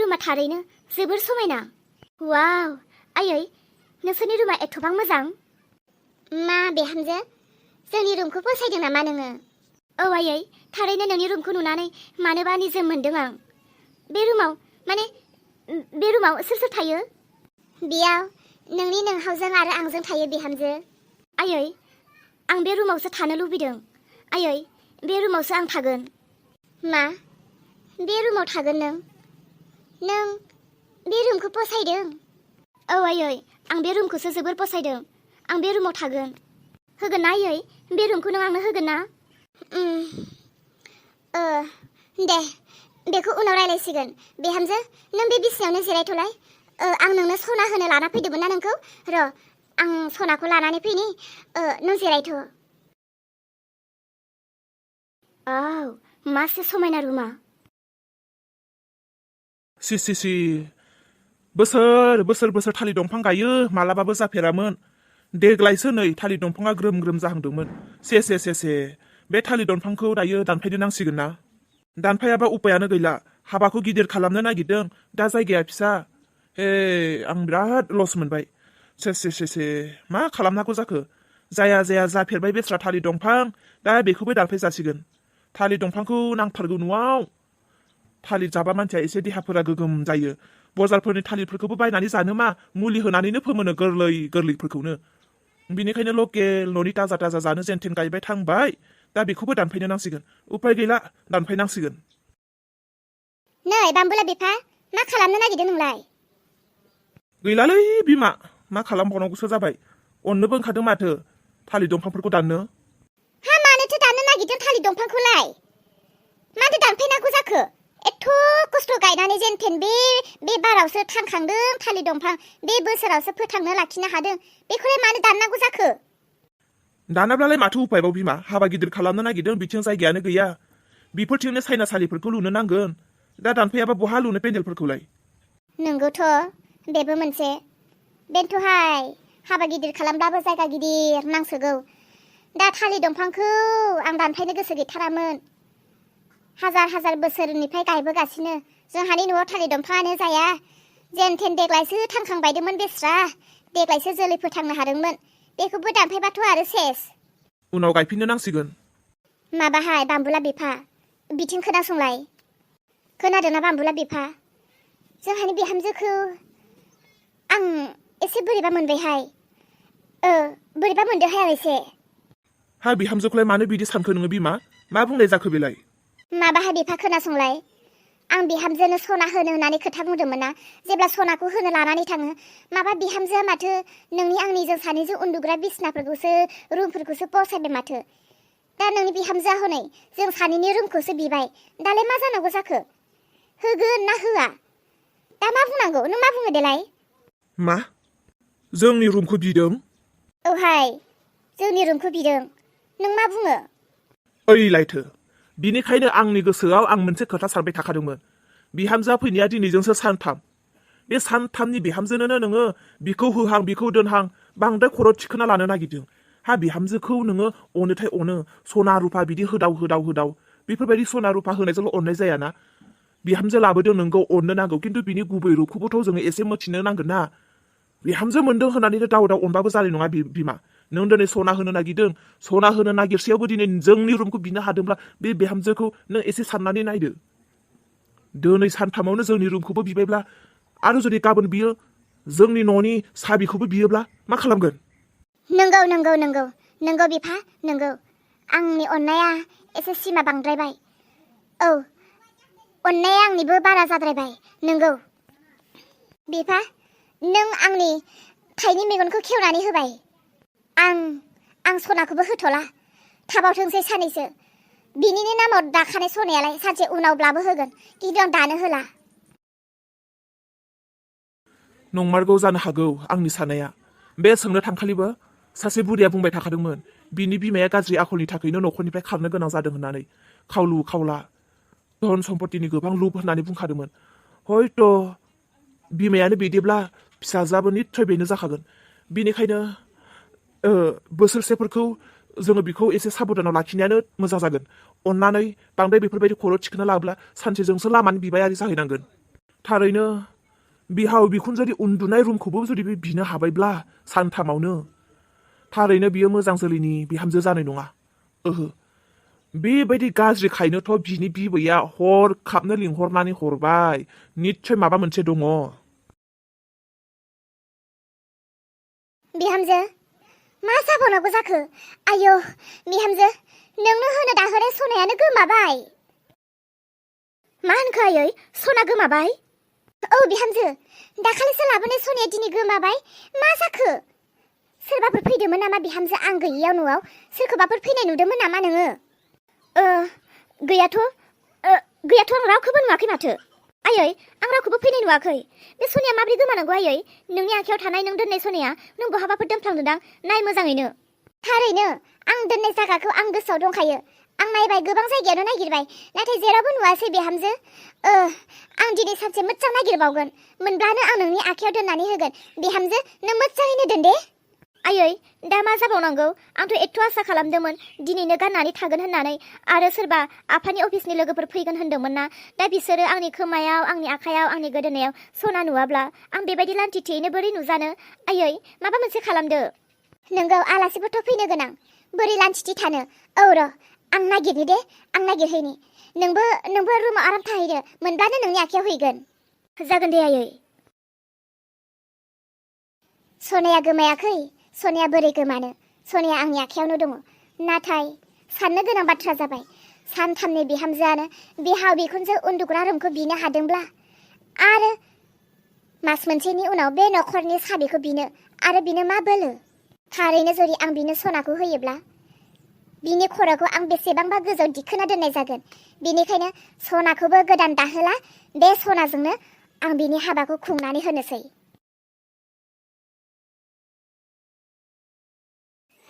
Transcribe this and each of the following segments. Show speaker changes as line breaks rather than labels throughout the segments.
रुमा थारैनो जोबोर समायना। वाव, आयै नोंसोरनि रुमा एथ'बां मोजां। मा बिहामजो, जोंनि रुमखौ फसायदों नामा नोङो? औ आयै, थारैनो नोंनि रुमखौ नुनानै मानोबा निजोम मोनदों आं। बे रुमाव सोर सोर थायो? बेयाव नोंनि नोंहावजों आरो आंजों थायो बिहामजो। आयै, आं बे रुमावसो थानो लुबैदों। आयै, बे रुमावसो आं थागोन। मा? बे रुमाव थागोन नों? नों बे रुमखौ फसायदों? औ आयै, आं बे रुमखौसो जोबोर फसायदों। आं बे रुमाव थागोन। होगोन ना आयै? बे रुमखौ नों आंनो होगोन ना? दे, बेखौ उनाव रायलायसिगोन। बिहामजो, नों बे बिसिनायावनो जिरायथ'लाय। आं नोंनो सना होनो लाना फैदोंमोन ना नोंखौ। र' आं सनाखौ लानानै फैनि। नों जिरायथ'। आव, मासे समायना रुमा।
सि बोसोर थालिर दंफां गायो मालाबाबो जाफेरामोन। देग्लायसो नै थालिर दंफाङा ग्रोम ग्रोम जाहांदोंमोन। से बे थालिर दंफांखौ दायो दानफायनो नांसिगोन ना। दानफायाबा उपायानो गैला। हाबाखौ गिदिर खालामनो नागिरदों, दा जायगाया फिसा। आं बिराद लस मोनबाय। से मा खालामनांगौ जाखो? जाया जाफेरबाय बेस्रा थालिर दंफां, दा बेखौबो दानफाय जासिगोन। थालिर दंफांखौ नांथारगौ न'आव। थालिर जाबा मानसिया एसे देहाफोरा गोगोम जायो। बजारफोरनि थालिरफोरखौबो बायनानै जानो मा, मुलि होनानैनो फोमोनो गोरलैफोरखौनो। बिनिखायनो लकेल न'नि ताजा जानो जेनथेन गायबाय थांबाय। दा बेखौबो दानफायनो नांसिगोन। उपाय गैला, दानफायनांसिगोन।
नै बामबुला बिफा, मा खालामनो नागिरदों नोंलाय?
गैलालै बिमा, मा खालामबावनांगौसो जाबाय। अननोबो ओंखारदों माथो थालिर दंफांफोरखौ दाननो।
हा, मानोथो दाननो नागिरदों थालिर दंफांखौलाय? मानो दानफायनांगौ जाखो? एथ' खस्थ' गायनानै जेनथेन बे बारावसो थांखांदों थालिर दंफां। बे बोसोरावसो फोथांनो लाखिनो हादों। बेखौलाय मानो दाननांगौ जाखो?
दानाब्लालाय माथो उपायबाव बिमा, हाबा गिदिर खालामनो नागिरदों, बिथिं जायगायानो गैया। बेफोरथिंनो सायनासालिफोरखौ लुनो नांगोन। दा दानफायाबा बहा लुनो पेन्देलफोरखौलाय?
नंगौथ', बेबो मोनसे। बेनोथ'हाय, हाबा गिदिर खालामब्लाबो जायगा गिदिर नांसोगौ। दा थालिर दंफांखौ आं दानफायनो गोसो गैथारामोन। हाजार बोसोरनिफ्राय गायबोगासिनो। जोंहानि न'आव थालिर दंफाङानो जाया। जेनथेन देग्लायसो थांखांबायदोंमोन बेस्रा। देग्लायसो जोलै फोथांनो हादोंमोन। बेखौबो दानफायबाथ' आरो सेस।
उनाव गायफिननो नांसिगोन।
माबाहाय बामबुला बिफा, बिथिं खोनासंलाय। खोनादोंना बामबुला बिफा? जोंहानि बिहामजोखौ आं एसे बोरैबा मोनबायहाय। बोरैबा मोनदोंहाय आं एसे।
हा, बिहामजोखौलाय मानो बिदि सानखो नोङो बिमा? मा बुंनाय जाखो बेलाय?
माबाहाय बिफा, खोनासंलाय। आं बिहामजोनो सना होनो होननानै खोथा बुंदोंमोन ना। जेब्ला सनाखौ होनो लानानै थाङो, माबा बिहामजोआ माथो नोंनि आंनिजों सानैजों उन्दुग्रा बिसनाफोरखौसो, रुमफोरखौसो फसायबाय माथो। दा नोंनि बिहामजोआ हनै जों सानैनि रुमखौसो बिबाय। दालाय मा जानांगौ जाखो? होगोन ना होआ? दा मा बुंनांगौ? नों मा बुङो देलाय?
मा? जोंनि रुमखौ बिदों?
औहाय, जोंनि रुमखौ बिदों। नों मा बुङो?
ओइलायथो, बिनिखायनो आंनि गोसोआव आं मोनसे खोथा सानबाय थाखादोंमोन। बिहामजोआ फैनाया दिनैजोंसो सानथाम। बे सानथामनि बिहामजोनोनो नोङो बिखौ होहां बिखौ दोनहां बांद्राय खर' थिखोना लानो नागिरदों। हा, बिहामजोखौ नोङो अनोथाय अनो, सना रुफा बिदि होदाव। बेफोरबायदि सना रुफा होनायजोंल' अननाय जायाना। बिहामजो लाबोदों नोंगौ, अननो नांगौ, खिन्थु बिनि गुबै रुपखौबोथ' जोङो एसे मिथिनो नांगोन ना। बिहामजो मोनदों होननानैनो दाव अनबाबो जानाय नङा बिमा। नों दिनै सना होनो नागिरदों, सना होनो नागिरसेयावबो दिनै जोंनि रुमखौ बिनो हादोंब्ला बे बिहामजोखौ नों एसे साननानै नायदो। दिनै सानथामावनो जोंनि रुमखौबो बिबायब्ला, आरो जुदि गाबोन बियो जोंनि न'नि साबिखौबो बियोब्ला मा खालामगोन?
नंगौ बिफा, नंगौ। आंनि अननाया एसे सिमा बांद्रायबाय। औ, अननाया आंनिबो बारा जाद्रायबाय। नंगौ बिफा, नों आंनि थाइनै मेगनखौ खेवनानै होबाय। आं सनाखौबो होथ'ला। थाबावथोंसै सानैसो। बिनिनो नामाव दाखानाय सनायालाय सानसे उनावब्लाबो होगोन, खिन्थु आं दानो होला।
नंमारगौ जानो हागौ आंनि साननाया। बे सोंनो थांखालिबो सासे बुरिया बुंबाय थाखादोंमोन, बिनि बिमाया गाज्रि आखलनि थाखायनो न'खरनिफ्राय खारनो गोनां जादों होननानै। खावलु खावला, धन सम्पतिनि गोबां लुब होननानै बुंखादोंमोन। हयथ' बिमायानो बिदिब्ला फिसाजोआबो निस्सय बेनो जाखागोन। बिनिखायनो बोसोरसेफोरखौ जोङो बिखौ एसे साबधानाव लाखिनायानो मोजां जागोन। अननानै बांद्राय बेफोरबायदि खर' थिखोना लाब्ला सानसेजोंसो लामानि बिबायारि जाहैनांगोन। थारैनो बिहाव बिखुनजोनि उन्दुनाय रुमखौबो जुदि बे बिनो हाबायब्ला सानथामावनो थारैनो बियो मोजां जोलैनि बिहामजो जानाय नङा। ओहो, बेबायदि गाज्रिखायनोथ' बिनि बिबैया हरखाबनो लिंहरनानै हरबाय। निस्सय माबा मोनसे दङ।
बिहामजो, मा जाबावनांगौ जाखो? आयौ, बिहामजो, नोंनो होनो दाहोनाय सनायानो गोमाबाय। मा होनखो आयै? सना गोमाबाय? औ बिहामजो, दाखालिसो लाबोनाय सनाया दिनै गोमाबाय। मा जाखो? सोरबाफोर फैदोंमोन नामा बिहामजो आं गैयियाव न'आव? सोरखौबाफोर फैनाय नुदोंमोन नामा नोङो? गैयाथ' आं रावखौबो नुवाखै माथो। आयै, आं रावखौबो फैनाय नुवाखै। बे सनाया माबोरै गोमानांगौ आयै? नोंनि आखायाव थानाय नों दोननाय सनाया नों बहाबाफोर दोनफ्लांदोंदां? नाय मोजाङैनो। थारैनो, आं दोननाय जायगाखौ आं गोसोआव दंखायो। आं नायबाय, गोबां जायगायावनो नागिरबाय, नाथाय जेरावबो नुवासै बिहामजो। आं दिनै सानसे मोजां नागिरबावगोन। मोनब्लानो आं नोंनि आखायाव दोननानै होगोन। बिहामजो, नों मोजाङैनो दोन दे। आयै, दा मा जाबावनांगौ? आंथ' एथ' आसा खालामदोंमोन दिनैनो गाननानै थागोन होननानै। आरो सोरबा आफानि अफिसनि लोगोफोर फैगोन होनदोंमोन ना। दा बिसोरो आंनि खोमायाव, आंनि आखायाव, आंनि गोदोनायाव सना नुवाब्ला आं बेबायदि लान्थिथेयैनो बोरै नुजानो? आयै, माबा मोनसे खालामदो। नोंगौ, आलासिफोरथ' फैनो गोनां। बोरै लान्थिथि थानो? औ र', आं नागिरनि दे, आं नागिरहैनि। नोंबो रुमाव आराम थाहैदो, मोनब्लानो नोंनि आखायाव हैगोन। जागोन दे आयै। सनाया गोमायाखै। सनाया बोरै गोमानो? सनाया आंनि आखायावनो दङ। नाथाय साननो गोनां बाथ्रा जाबाय, सानथामनि बिहामजोआनो बिहाव बिखुनजो उन्दुग्रा रुमखौ बिनो हादोंब्ला आरो मास मोनसेनि उनाव बे न'खरनि साबिखौ बिनो आरो बिनो मा बोलो? थारैनो जुदि आं बिनो सनाखौ होयोब्ला बिनि खर'खौ आं बेसेबांबा गोजौ दिखोना दोननाय जागोन। बेनिखायनो सनाखौबो गोदान दाहोला, बे सनाजोंनो आं बिनि हाबाखौ खुंनानै होनोसै।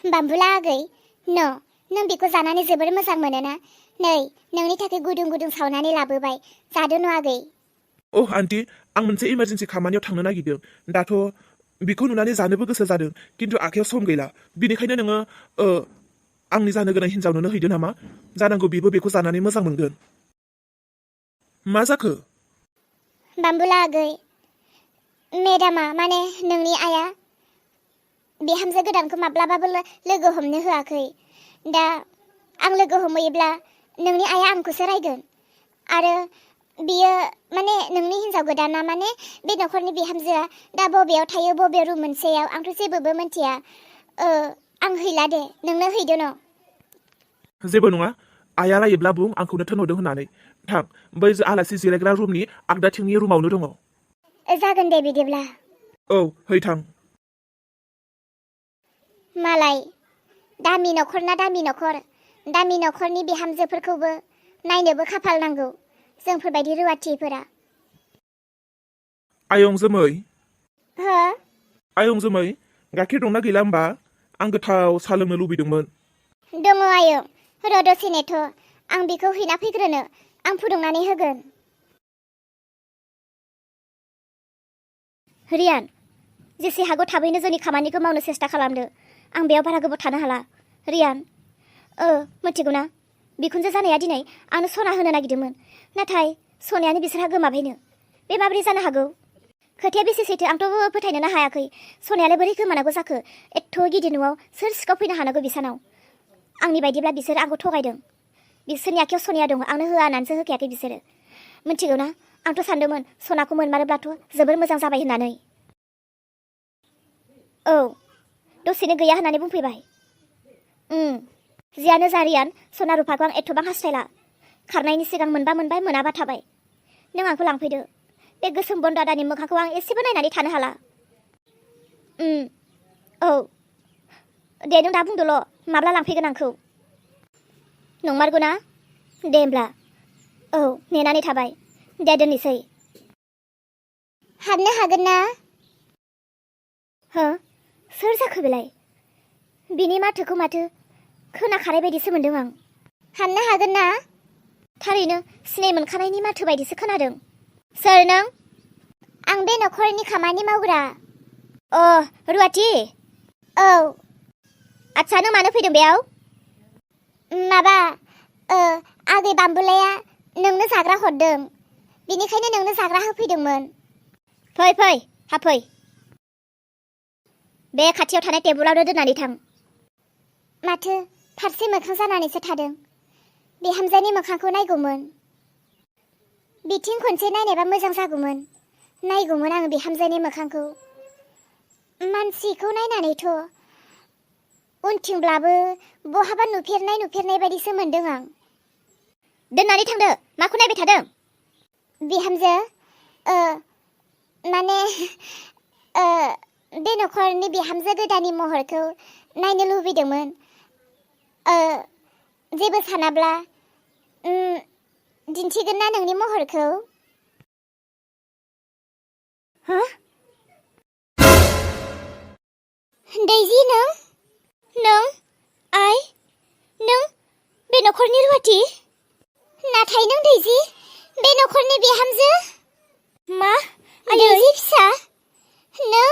बाम्बुला आगै, नों बेखौ जानानै जोबोर मोजां मोनोना? नै, नोंनि थाखाय गुदुं गुदुं सावनानै लाबोबाय। जादो न' आगै।
आन्टी, आं मोनसे इमारजेन्सि खामानियाव थांनो नागिरदों। दाथ' बिखौ नुनानै जानोबो गोसो जादों, खिन्थु आखायाव सम गैला। बिनिखायनो नोङो आंनि जानो गोनां हिन्जावनोनो हैदो नामा? जानांगौ बिबो बेखौ जानानै मोजां मोनगोन। मा जाखो?
बाम्बुला आगै, मेडामा माने नोंनि आइया बिहामजो गोदानखौ माब्लाबाबो लोगो हमनो होआखै। दा आं लोगो हमहैयोब्ला नोंनि आइया आंखौसो रायगोन। आरो बियो माने नोंनि हिन्जाव गोदाना माने बे न'खरनि बिहामजोआ दा बबेयाव थायो, बबे रुम मोनसेयाव, आंथ' जेबोबो मिन्थिया। आं हैला दे, नोंनो हैदो न'।
जेबो नङा, आइया रायोब्ला बुं आंखौनो थिनहरदों होननानै। थां, बै आलासि जिरायग्रा रुमनि आगदाथिंनि रुमावनो दङ।
जागोन दे बिदिब्ला।
औ, है थां।
मालाय दामि न'खर ना दामि न'खर, दामि न'खरनि बिहामजोफोरखौबो नायनोबो खाफाल नांगौ, जोंफोरबायदि रुवाथिफोरा।
आयं जोमै।
हो?
आयं जोमै, गाइखेर दंना गैला होमबा? आं गोथाव साहा लोंनो लुबैदोंमोन।
दङ आयं, र' दसे नेथ', आं बेखौ हैना फैग्रोनो, आं फुदुंनानै होगोन। रियान, जेसे हागौ थाबैनो जोंनि खामानिखौ मावनो सेस्था खालामदो। आं बेयाव बारा गोबाव थानो हाला। रियान, मिथिगौ ना, बिखुनजो जानाया दिनै आंनो सना होनो नागिरदोंमोन, नाथाय सनायानो बिसोरहा गोमाबायनो। बे माबोरै जानो हागौ? खोथाया बेसे सैथो आंथ' फोथायनोनो हायाखै। सनायालाय बोरै गोमानांगौ जाखो? एथ' गिदिर न'आव सोर सिखाव फैनो हानांगौ बिसानाव? आंनि बायदिब्ला बिसोर आंखौ थगायदों। बिसोरनि आखायाव सनाया दं, आंनो होआ होननानैसो होखायाखै बिसोरो। मिथिगौ ना, आंथ' सानदोंमोन सनाखौ मोनमारोब्लाथ' जोबोर मोजां जाबाय होननानै। औ, दसेनो गैया होननानै बुंफैबाय। जियानो जा रियान, सना रुफाखौ आं एथ'बां हास्थायला। खारनायनि सिगां मोनबा मोनबाय, मोनाबा थाबाय। नों आंखौ लांफैदो। बे गोसोम बन्दादानि मोखांखौ आं एसेबो नायनानै थानो हाला। औ, दे नों दा बुंदोल', माब्ला लांफैगोन आंखौ? नंमारगौ ना? दे होमब्ला। औ, नेनानै थाबाय। दे दोननोसै। हाबनो हागोन ना? हो? सोर जाखो बेलाय? बिनि माथोखौ माथो खोनाखानाय बायदिसो मोनदों आं। हाबनो हागोन ना? थारैनो सिनाय मोनखानायनि माथो बायदिसो खोनादों। सोर नों? आं बे न'खरनि खामानि मावग्रा। रुवाथि? औ। आच्छा, नों मानो फैदों बेयाव? माबा, आगै बाम्बुलाया नोंनो जाग्रा हरदों। बेनिखायनो नोंनो जाग्रा होफैदोंमोन। फै फै हाफै। बे खाथियाव थानाय टेबुलावनो दोननानै थां। माथो फारसे मोखां जानानैसो थादों। बिहामजोनि मोखांखौ नायगौमोन। बिथिं खनसे नायनायबा मोजां जागौमोन। नायगौमोन आं बिहामजोनि मोखांखौ। मानसिखौ नायनानैथ' उनथिंब्लाबो बहाबा नुफेरनाय बायदिसो मोनदों आं। दोननानै थांदो, माखौ नायबाय थादों? बिहामजो, माने बे नखरनि बिहामजो गोदाननि महरखौ नायनो लुबैदोंमोन। जेबो सानाब्ला दिन्थिगोन ना नोंनि महरखौ? हा? दैजि, नों बे नखरनि रुवाथि? नाथाय नों दैजि, बे नखरनि बिहामजो? मा? दैजि फिसा, नों